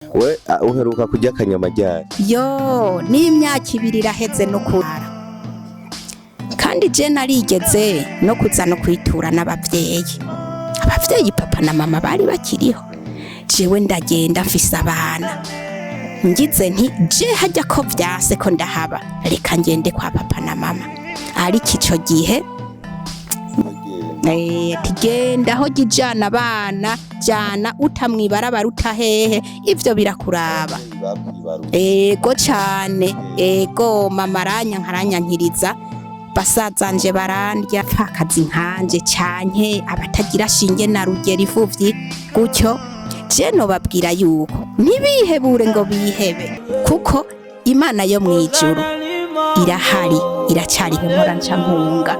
We uheruka kurya akanyama ryari? Yo, n'imyaka 2 iraheze no kurara. Kandi je narigeze no kuza no kwitura n'abavyeyi. Abavyeyi papa na mama bari bakiriho. Jewe ndagenda mfise abana. Ngize nti je hajya ko vyase ko ndahaba, reka ngende kwa papa na mama. Ariko ico gihe ati genda aho jijana abana jana utamwibarabara utahehe ivyo birakuraba. Ego cane, ego mama aranyanka aranyankiriza, basazanje barandya pfakazi nkanje canke abatagira shinge na rugero ivuvyi gutyo. Je nobabwira yuko ntibihebure ngo bihebe, kuko Imana yo mwijuru irahari, iracari mpora nca mpunga,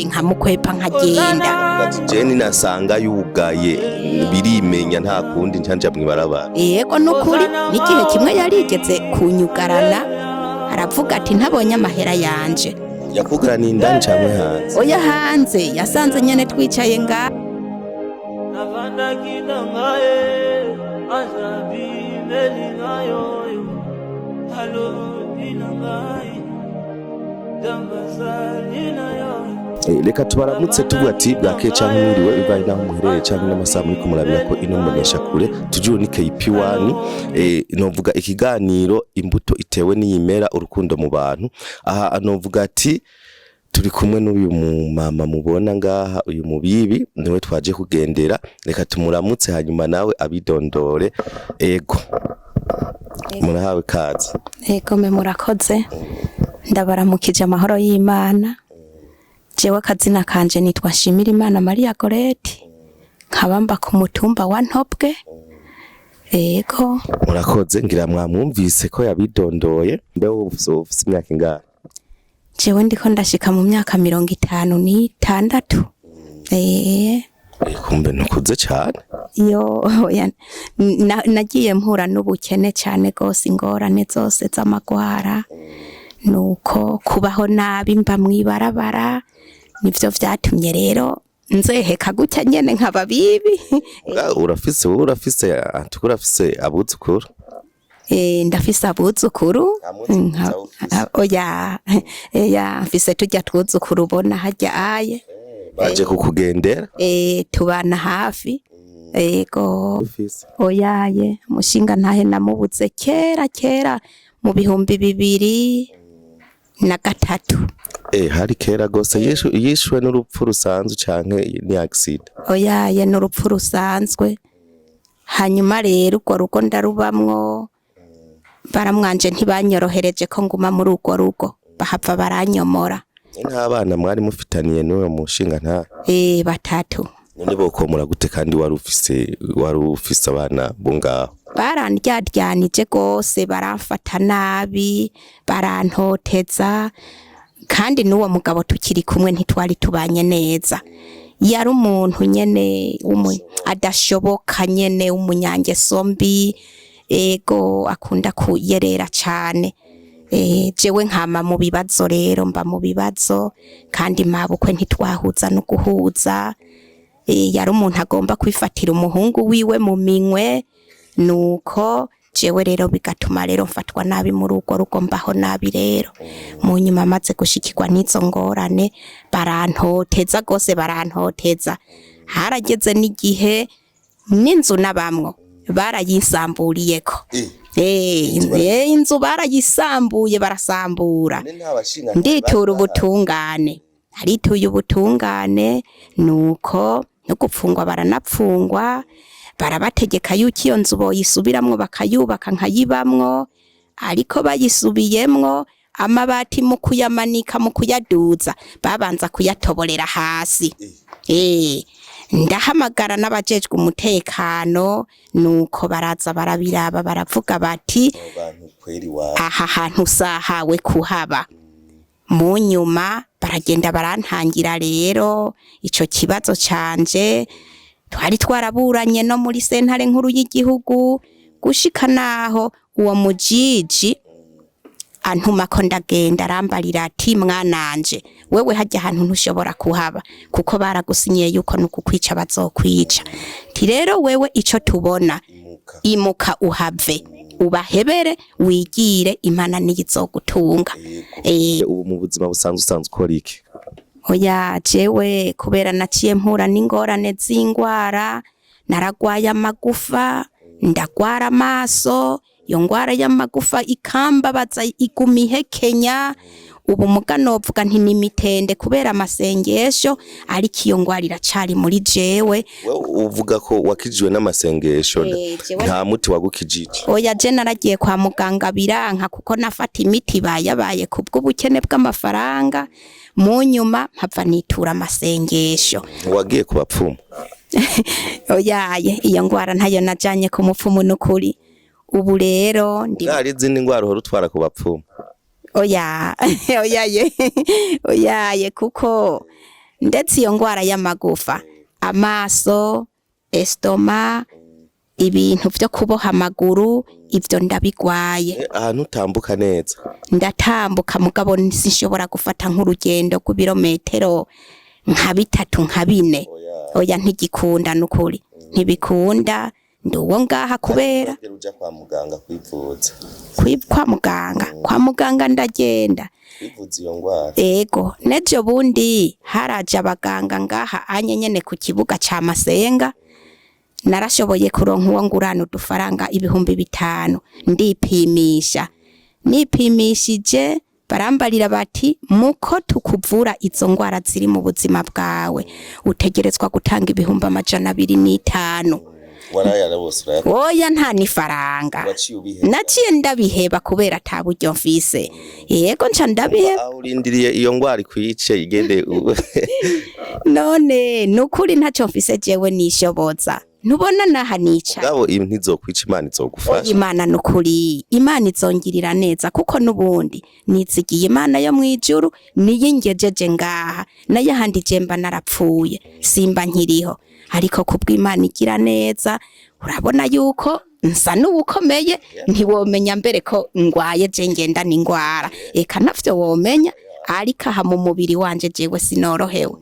nkamukwepa nkagenda. Ati jeni nasanga yugaye birimenya, nta kundi ncanja mwibarabara. Yego, nukuri n'igihe kimwe yarigeze kunyugarana, aravuga ati ntabonye amahera yanje. Yakugara indani canke hanze? Oya, hanze, yasanze nyene twicaye nga. Navandaki na ngai azabimeli na yo alobi na ngai dambazali na yo. Reka tubaramutse tuvuga ati bwakeye canke mwiriwe, bivaye naho muherereye canke n'amasaha muriko murabira ko ino mbonesha kure. Tujuru ni KP1, novuga ikiganiro imbuto itewe n'iyimera urukundo mu bantu. Aha novuga ati turi kumwe n'uyu mumama mubona ngaha, uyu mubibi niwe twaje kugendera. Reka tumuramutse hanyuma nawe abidondore. Ego, murahawe kaze. Ego me, murakoze, ndabaramukije amahoro y'Imana. Jewe akazina kanje nitwa Shimira Imana Maria Goreti, nkaba mba ku mutumba wa Ntobwe. Ego. Murakoze, ngira mwamwumvise ko yabidondoye. Mbe wowe ufise imyaka ingahe? Jewe ndiko ndashika mu myaka 56. Kumbe ntukuze cane. Yo, oya, nagiye mpura n'ubukene cane gose, ingorane zose z'amagwara, nuko kubaho nabi mba mwibarabara, nivyo vyatumye rero nzeheka gutya nyene nkaba bibi. Urafise, wowe urafise, urafise abuzukuru? Ndafise abuzukuru. Nta mwuzukuru ufise? Oya, oya, mfise turya twuzukuru ubona harya aye. Baje kukugendera? Tubana hafi, ego. Ufise? Oyaye, umushinga ntahe namubuze kera kera mu 2003. Hari kera gose. Yishwe n'urupfu rusanzwe canke ni accident? Oyaye, n'urupfu rusanzwe. Hanyuma rero urwo rugo ndarubamwo, baramwanje ntibanyorohereje ko nguma muri urwo rugo, bahava baranyomora. Nta bana mwari mufitaniye n'uwo mushinga ntahe? Batatu. None bokomora gute kandi wari ufise abana bo ngaho? Barandyaryanije gose, baramfata nabi, barantoteza, kandi n'uwo mugabo tukiri kumwe ntitwari tubanye neza. Yari umuntu nyene adashoboka nyene, w'umunyangeso mbi, ego, akunda kuyerera cane. Jewe nkama mu bibazo rero, mba mu bibazo, kandi mabukwe ntitwahuza no guhuza. Yari umuntu agomba kwifatira umuhungu wiwe mu minwe, nuko jewe rero bigatuma rero mfatwa nabi muri urwo rugo, mbaho nabi. Rero mu nyuma amaze gushikirwa n'izo ngorane, barantoteza gose, barantoteza. Harageze n'igihe n'inzu nabamwo barayisamburiyeko. Inzu barayisambuye, barasambura. Nditura ubutungane, arituye ubutungane, nuko no gupfungwa baranapfungwa, barabategeka yuko iyo nzu boyisubiramwo bakayubaka nkayibamwo. Ariko bayisubiyemwo, amabati mu kuyamanika, mu kuyaduza, babanza kuyatoborera hasi. Ndahamagara n'abajejwe umutekano, nuko baraza barabiraba, baravuga bati aha hantu sahawe kuhaba. Mu nyuma baragenda barantangira rero ico kibazo canje. Twari twaraburanye no muri sentare nkuru y'igihugu, gushika naho uwo mujiji antuma ko ndagenda, arambarira ati mwananje, wewe hajya ahantu ntushobora kuhaba, kuko baragusinyiye yuko nukukwica bazokwica. Ti rero wewe ico tubona Imuka uhave, ubahebere, wigire, Imana niyo izogutunga. Ubu mu buzima busanzwe usanzwe ukora iki? Oya, jewe kubera naciye mpura n'ingorane z'ingwara, naragwaye amagufa, ndagwara amaso, iyo ngwara y'amagufa ikambabaza, iguma ihekenya. Ubu muga novuga nti ni mitende kubera amasengesho, ariko iyo ngwara iracari muri jewe. Wewe uvuga ko wakijijwe n'amasengesho? Nta muti wagukijije? Oya, je naragiye kwa muganga biranka, kuko nafata imiti bayabaye kubw'ubukene bw'amafaranga. Mu nyuma mpava nitura amasengesho. Wagiye ku bapfumu? Oyaye, iyo ngwara ntayo najanye ku mupfumu n'ukuri. Ubu rero ndi Hari izindi ndwara uhora utwara ku bapfumu? Oya, oyaye, oyaye, kuko ndetse iyo ngwara y'amagufa, amaso, estomac, ibintu vyo kuboha amaguru, ivyo ndabigwaye. Ahantu utambuka neza? Ndatambuka, mugabo sinshobora gufata nk'urugendo rw'ibirometero nka 3, nka 4. Oya, ntigikunda n'ukuri, ntibikunda. Ndi uwo ngaha kubera Uja kwa muganga kwivuza? Kwa muganga, kwa muganga ndagenda. Kwivuza iyo ngwara? Ego, nejo bundi haraje abaganga ngaha anye nyene ku kibuga ca Masenga. Narashoboye kuronka uwo ngurana udufaranga 5000, ndipimisha. Nipimishije barambarira bati: "Muko tukuvura izo ngwara ziri mu buzima bwawe, utegerezwa gutanga 205,000." Warayara bose uraya? Oya, nta nifaranga. Waciye ubiheba? Naciye ndabiheba kubera ata buryo mfise. Yego, nca ndabiheba. Aho urindiriye iyo ngwara ikwice igende None nukuri ntacyo mfise jewe nishoboza, ntubona naha nicaye? Mugabo iyi ntizokwica, Imana izogufasha. Imana, nukuri Imana izongirira neza, kuko nubundi nizigiye Imana yo mwijuru, niyo ingejeje ngaha. Nayo ahandi je mba narapfuye, simba nkiriho, ariko kubw'Imana igira neza, urabona yuko nsa n'uwukomeye. Ntiwomenya mbere ko ngwaye. Je ngenda n'ingwara, eka ntavyo womenya, ariko aha mu mubiri wanje jewe sinorohewe.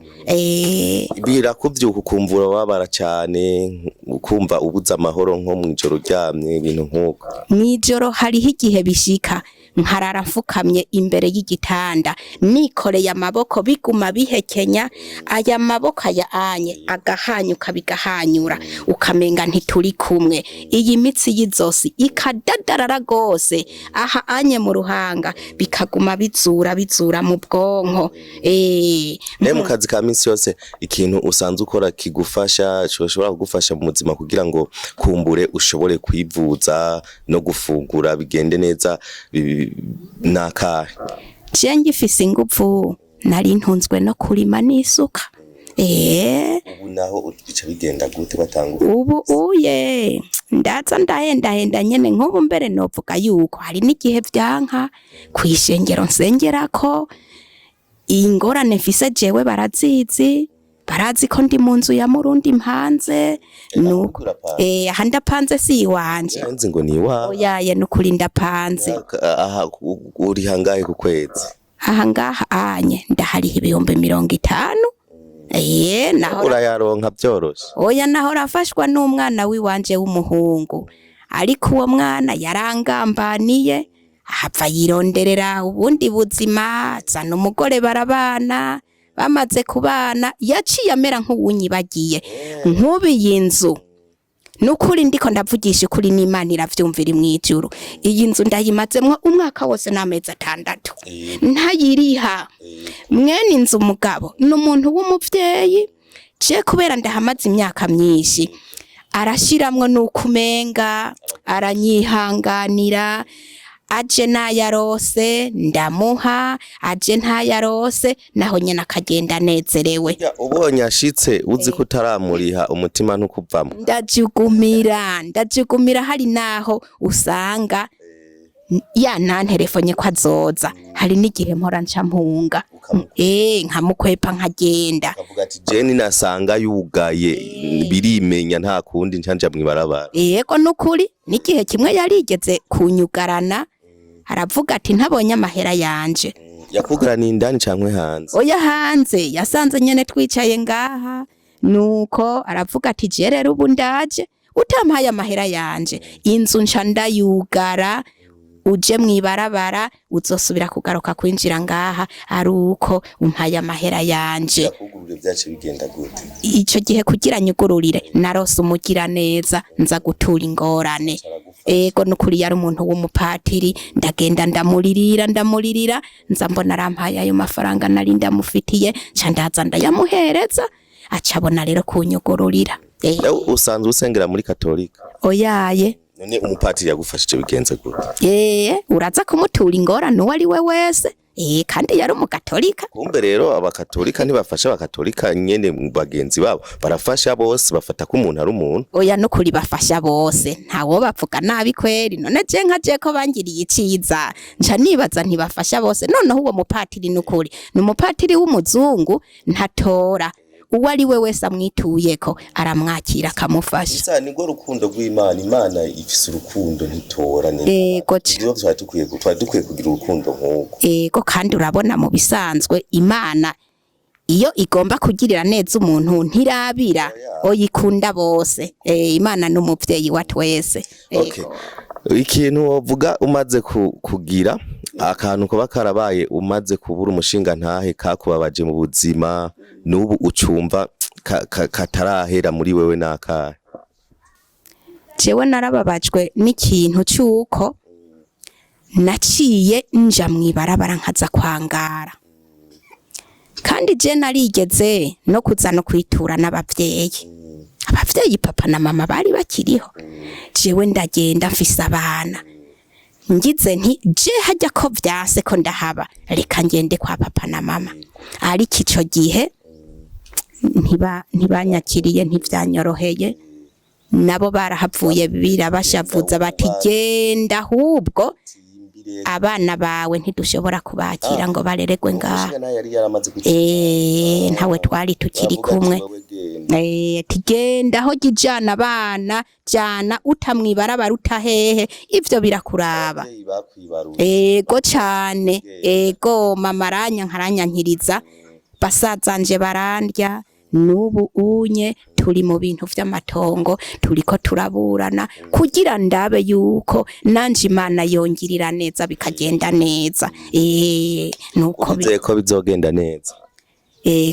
Birakuvyuka ukumva urababara cane, ukumva ubuze amahoro nko mw'ijoro uryamye, ibintu nk'uko? Mw'ijoro hariho igihe bishika nkarara mfukamye imbere y'igitanda, nikoreye amaboko, biguma bihekenya aya maboko aya anye agahanyuka, bigahanyura, ukamenga ntituri kumwe. Iyi mitsi y'izosi ikadadarara gose, aha anye mu ruhanga bikaguma bizura bizura mu bwonko. Naye mu kazi ka minsi yose, ikintu usanzwe ukora kigufasha, coshobora kugufasha mu buzima kugira ngo kumbure ushobore kwivuza no gufungura bigende neza, nakahe? Je ngifise inguvu nari ntunzwe no kurima n'isuka. Ubu naho bica bigenda gute batanga? Ubu uye ndaza ndahendahenda nyene. Nk'ubu mbere novuga yuko hari n'igihe vyanka kw'ishengero nsengerako. Ingorane mfise jewe barazizi, barazi ko ndi mu nzu ya Murundi mpanze, nuko aha ndapanze, si iwanje. Nzi ngo ni iwawe. Oyaye, nukuri ndapanze. Aha uri hangahe ku kwezi? Aha ngaha anye ndahariha 50,000. Naho Urayaronka vyoroshe? Oya, naho rafashwa n'umwana w'iwanje w'umuhungu, ariko uwo mwana yarangambaniye, ahava yironderera ubundi buzima, azana umugore barabana. Bamaze kubana yaciye amera nk'uwunyibagiye. Nk'ubu iyi nzu, nukuri ndiko ndavugisha ukuri n'Imana iravyumvira mw'ijuru, iyi nzu ndayimazemwo umwaka wose n'amezi 6 ntayiriha. Mwene inzu umugabo ni umuntu w'umuvyeyi. Je kubera ndahamaze imyaka myinshi, arashiramwo nuko umenga aranyihanganira. Aje nayarose ndamuha, aje ntayarose naho nyene akagenda anezerewe. Ya, ubonye ashitse uzi ko utaramuriha, umutima ntukuvamwo? Ndajugumira, ndajugumira. Hari naho usanga ya nanterefonye ko azoza, hari n'igihe mpora nca mpunga, nkamukwepa nkagenda. Akavuga ati: "Jeni nasanga yugaye birimenya, nta kundi ncanja mw'ibarabara." Yego, nukuri n'igihe kimwe yarigeze kunyugarana, aravuga ati: "Ntabonye amahera yanje." Yakugaraniye indani cankwe hanze? Oya, hanze. Yasanze nyene twicaye ngaha, nuko aravuga ati: "Je rero ubu ndaje." Utampaye amahera yanje, inzu nca ndayugara, uje mw'ibarabara, uzosubira kugaruka kwinjira ngaha ari uko umpaye amahera yanje. Kugurura byace bigenda gute? Ico gihe kugira nyugururire, narose umugira neza, nza gutura ingorane. Ego, nukuri yari umuntu w'umupatiri. Ndagenda ndamuririra, ndamuririra, nza mbona arampaye ayo mafaranga nari ndamufitiye, nca ndaza ndayamuhereza, aca abona rero kunyugururira. Nawe usanzwe usengera muri Katolika? Oyaye. None umupatiri yagufashije bigenze gute? Uraza kumutura ingorane uwo ari we wese. Kandi yari umugatolika. Kumbe rero abakatolika ntibafasha abakatolika nyene mu bagenzi babo, barafasha bose, bafata ko umuntu ari umuntu. Oya, nukuri bafasha bose, ntawo bavuga nabi kweri. None je nka je ko bangiriye iciza, nca nibaza ntibafasha bose. Noneho uwo mupatiri nukuri ni umupatiri w'umuzungu, ntatora, uwo ari we wese amwituyeko aramwakira akamufasha. Isa nirwo rukundo rw'Imana. Imana ifise urukundo, ntitora. Ego Niyo twari dukwiye kugira urukundo nk'uko. Ego, kandi urabona mu bisanzwe Imana iyo igomba kugirira neza umuntu ntirabira, oyikunda bose. Imana n'umuvyeyi wa twese. Okay. Ikintu wovuga umaze kugira akantu kuba karabaye, umaze kubura umushinga ntahe, kakubabaje mu buzima, n'ubu ucumva katarahera muri wewe, nakahe? Jewe narababajwe n'ikintu c'uko naciye nja mw'ibarabara nkaza kwangara, kandi je narigeze no kuza no kwitura n'abavyeyi. Abavyeyi papa na mama bari bakiriho. Jewe ndagenda mfise abana, ngize nti je hajya ko vyase ko ndahaba, reka ngende kwa papa na mama. Ariko ico gihe ntibanyakiriye, ntivyanyoroheye, nabo barahavuye birabashavuza bati: "Genda ahubwo, abana bawe ntidushobora kubakira ngo bareregwe ngaha." Yari yaramaze. Ntawe twari tukiri kumwe. Ati: "Genda aho jijana abana, jana utamwibarabara utahehe, ivyo birakuraba." Ego cane, ego, mama aranya nkaranyankiriza, basazanje barandya. N'ubu unye turi mu bintu vy'amatongo, turiko turaburana kugira ndabe yuko nanje Imana yongirira neza bikagenda neza. Nuko Wizeye ko bizogenda neza?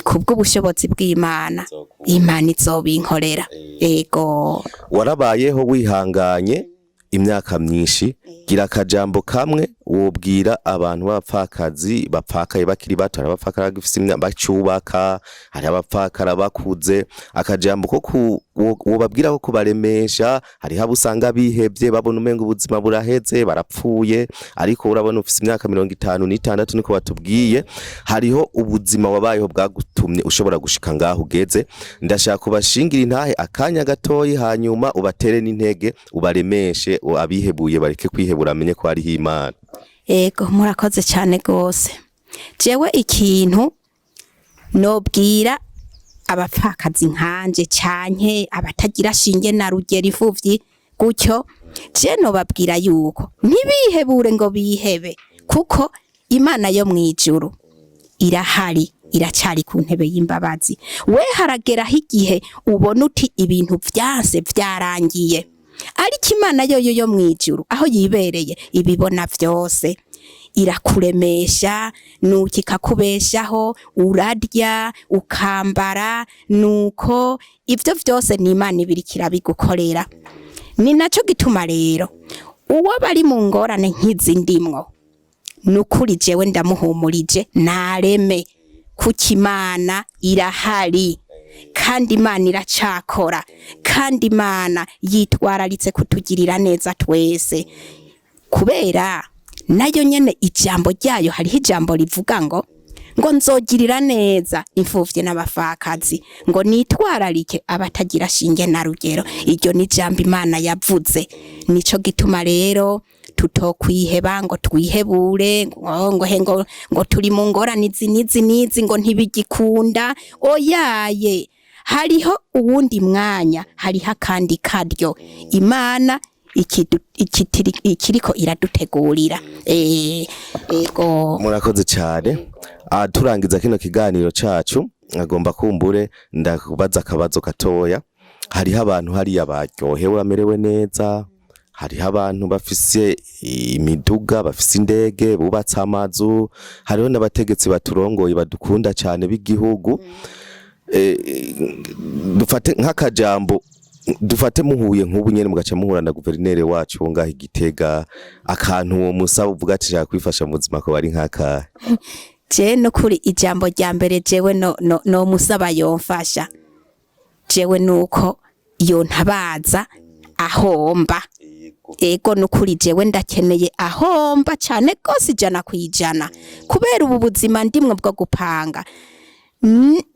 Kubw'ubushobozi bw'Imana, Imana izobinkorera, ego. Warabayeho wihanganye imyaka myinshi. Gira akajambo kamwe wobwira abantu b'abapfakazi bapfakaye bakiri bato. Hari abapfakara bagifise imyaka bacubaka, hari abapfakara bakuze. Akajambo ko wobabwira ko kubaremesha. Hariho abo usanga bihevye, babona umenga ubuzima buraheze, barapfuye, ariko urabona ufise imyaka 56, niko batubwiye. Hariho ubuzima wabayeho bwagutumye ushobora gushika ngaho ugeze. Ndashaka kubashingira intahe akanya gatoyi, hanyuma ubatere n'intege, ubaremeshe, abihebuye bareke kwihebura, amenye ko hariho Imana. Ego, murakoze cyane gose. Jewe ikintu nobwira abapfakazi nkanje canke abatagira shinge na rugero, imfuvyi gutyo, je nobabwira yuko ntibihebure ngo bihebe, kuko Imana yo mwijuru irahari, iracari ku ntebe y'imbabazi. We harageraho igihe ubona uti ibintu vyanse, vyarangiye, ariko Imana yoyo yo mwijuru aho yibereye ibibona vyose, irakuremesha, nuko ikakubeshaho, urarya, ukambara, nuko ivyo vyose ni Imana ibiriko irabigukorera. Ni naco gituma rero uwo bari mu ngorane nk'izi ndimwo, nukuri jewe ndamuhumurije, nareme, kuko Imana irahari, kandi Imana iracakora, kandi Imana yitwararitse kutugirira neza twese, kubera nayo nyene ijambo ryayo, hariho ijambo rivuga ngo nzogirira neza imfuvyi n'abapfakazi, ngo nitwararike abatagira shinge na rugero. Iryo ni ijambo Imana yavuze. Nico gituma rero tutokwiheba ngo twihebure, ngo turi mu ngorane izi n'izi n'izi, ngo ntibigikunda. Oyaye, hariho uwundi mwanya, hariho akandi karyo Imana ikiriko iradutegurira. Ego. Murakoze cyane. Turangiza kino kiganiro cacu, agomba kumbure ndakubaza akabazo gatoya. Hariho abantu hariya baryohewe, bamerewe neza, hariho abantu bafise imiduga, bafise indege, bubatse amazu, hariho n'abategetsi baturongoye badukunda cane b'igihugu. Dufate nk'akajambo, dufate muhuye nk'ubu nyene mugaca muhura na guverineri wacu wo ngaho i Gitega, akantu uwo musaba uvuga ati shaka kwifasha mu buzima ko bari nk'akahe? Je nukuri ijambo rya mbere jewe no musaba yomfasha jewe nuko yontabaza ahomba. Ego, nukuri jewe ndakeneye ahomba cane gose, 100%, kubera ubu buzima ndimwe bwo gupanga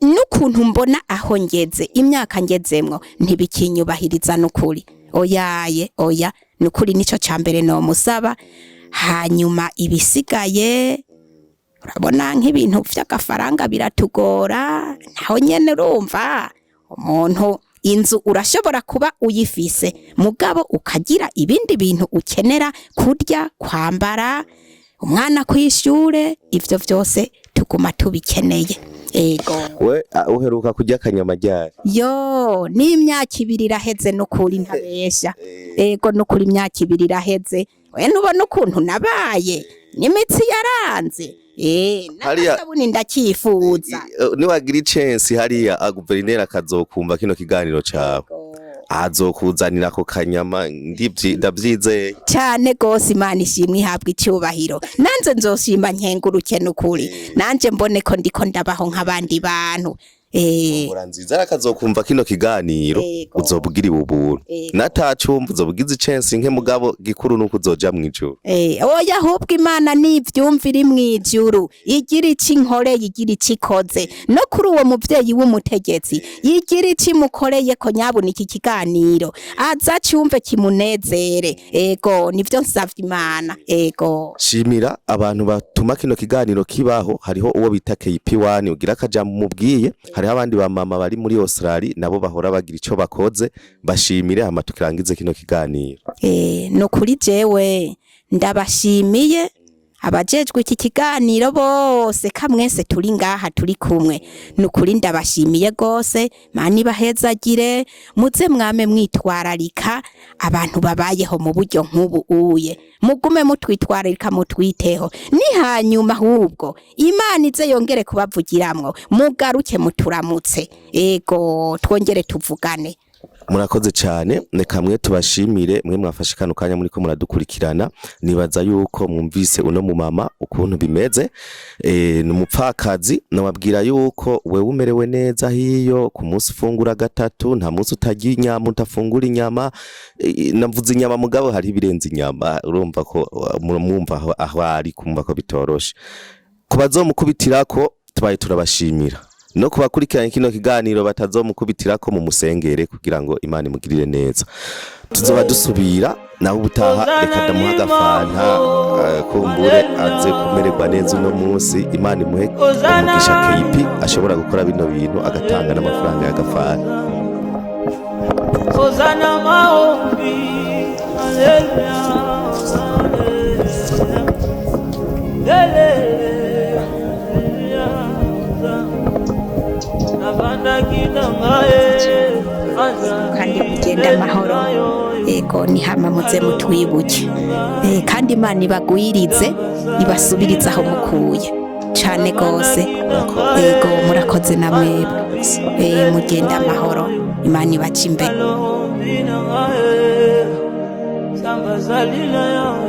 n'ukuntu mbona aho ngeze, imyaka ngezemwo ntibikinyubahiriza nukuri. Oyaye, oya, nukuri nico ca mbere nomusaba. Hanyuma ibisigaye, urabona nk'ibintu vy'agafaranga biratugora naho nyene. Urumva umuntu inzu urashobora kuba uyifise, mugabo ukagira ibindi bintu ukenera: kurya, kwambara, umwana kw'ishure, ivyo vyose tuguma tubikeneye. Ego. We uheruka kurya akanyama ryari? Yo, n'imyaka 2 iraheze nukuri, ntabesha. Ego, nukuri imyaka 2 iraheze. We ntubona ukuntu nabaye, n'imitsi yaranze. N'agasabuni ndacyifuza. Niwagira icensi hariya guverineri akazokumva kino kiganiro cawe, azokuzanira ako kanyama, ndavyizeye. Cyane gose, Imana ishimwe, ihabwa icyubahiro. Nanze nzoshima nkenguruke nukuri, nanje mbone ko ndiko ndabaho nk'abandi bantu. Ura nziza, akazokumva kino kiganiro, uzobugira ubuntu. Natacumva uzobugize icensi nke, mugabo gikuru nuko uzoja mw'ijuru. Oya, ahubwo Imana nivyumva iri mw'ijuru igira ico inkoreye, igira ico ikoze no kuri uwo muvyeyi w'umutegetsi, igira ico imukoreye ko nyabuna iki kiganiro aza cyumve kimunezere. Ego, nivyo nsavye Imana. Ego. Shimira abantu batuma kino kiganiro kibaho. Hariho uwo bita KP1, ugira akajambo mubwiye, hariho abandi ba mama bari muri Australia nabo bahora bagira ico bakoze, bashimire hama tukirangize kino kiganiro. Nukuri jewe ndabashimiye abajejwe iki kiganiro bose, kamwese turi ngaha turi kumwe, nukuri ndabashimiye gose. Mani bahezagire, muze mwame mwitwararika abantu babayeho mu buryo nk'ubu uye, mugume mutwitwararika, mutwiteho. Ni hanyuma ahubwo Imana ize yongere kubavugiramwo, mugaruke muturamutse. Ego, twongere tuvugane. Murakoze cyane. Reka mwe tubashimire mwe mwafashe kano kanya muriko muradukurikirana. Nibaza yuko mwumvise uno mumama ukuntu bimeze. Ni umupfakazi. Nababwira yuko wewe umerewe neza hiyo ku munsi ufungura gatatu, nta munsi utarya inyama, utafungura inyama. Navuze inyama, mugabo hari ibirenze inyama. Urumva ko mwumva aho ari kumva ko bitoroshe ku bazomukubitirako. Tubaye turabashimira no kubakurikirana kino kiganiro batazomukubitirako, mu musengere kugira ngo Imana imugirire neza. Tuzoba dusubira naho ubutaha. Reka ndamuha agafanta, kumbure aze kumererwa neza uno munsi. Imana imuhe umugisha KP ashobora gukora bino bintu agatanga n'amafaranga y'agafanta. Hosanna maombi, haleluya, haleluya, navandaki na ngai. Kandi mugende amahoro. Ego, ni hama muze mutwibuke. Kandi Imana ibagwirize, ibasubirize aho mukuye cane gose. Ego, murakoze na mwebwe. Mugende amahoro, Imana ibace imbere. Alobi na ngai, Nzambe azali na yo.